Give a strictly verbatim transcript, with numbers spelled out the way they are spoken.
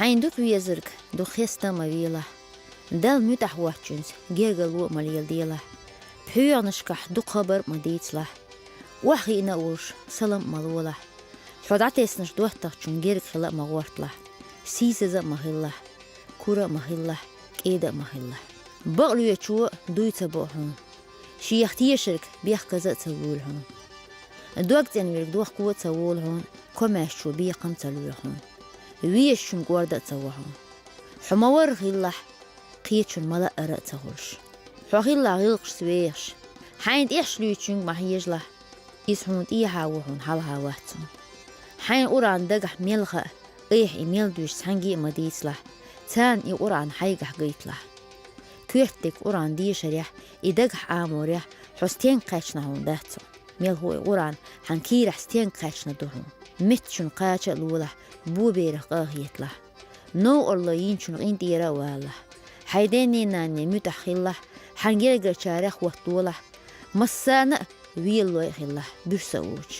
Хьайн дукха везарг дукха хеста а ма велахь, Далла муьтӀахь воцчуьнца гергарло а ма леладелахь, пхьоьгӀанашкахь дукха хабар а ма дийцалахь, охьахиъна а волуш, салам а ма лолахь. Хьо дӀатеснарш доттагӀчун герга хила а ма гӀорталахь, сийсаза а ма хилалахь, кура а ма хилалахь, кӀеда а ма хилалахь. Бакълоьцо дуй ца бо хьуна, шех тешарг бехказа а ца вуьйлу хьуна. Дог цӀена верг дохко а ца волу хьуна, комаьршачо бекхам а ца лоьху хьуна. Везачун кӀорда а ца во хьуна. Хьо ма-варра хилалахь, кхечун ма-лаъара а ца хуьлуш. Хьо хилалахь гӀиллакхашца вехаш. Хьайна тӀехьашха луьйчуьнга ма хьежалахь, иза хьуна тӀехьа а ву, хьуна хьалха вац хьуна. Хьайна Къуръан дагахь мел хаьа, айхьа и мел дуьйцу цхьаьнгге а ма дийцалахь, царна и Къуръан хьайгахь гайталахь. Коьртаниг Къуръан дешарехь, и дагахь Ӏаморехь хьо стенга кхаьчна хьуна дац хьуна. Мелхо и Къуръан хьан кийрахь стенга кхаьчна ду хьуна. Меттачунна кхача а лолахь, боберах къа а хеталахь, новкъарло йинчун къинтӀера а валалахь. Хьайн денний-нанний муьтӀахь хилалахь, хьан гергарчарех хӀотталахь, массарна а велалой а хилалахь, буьрса а воцуш.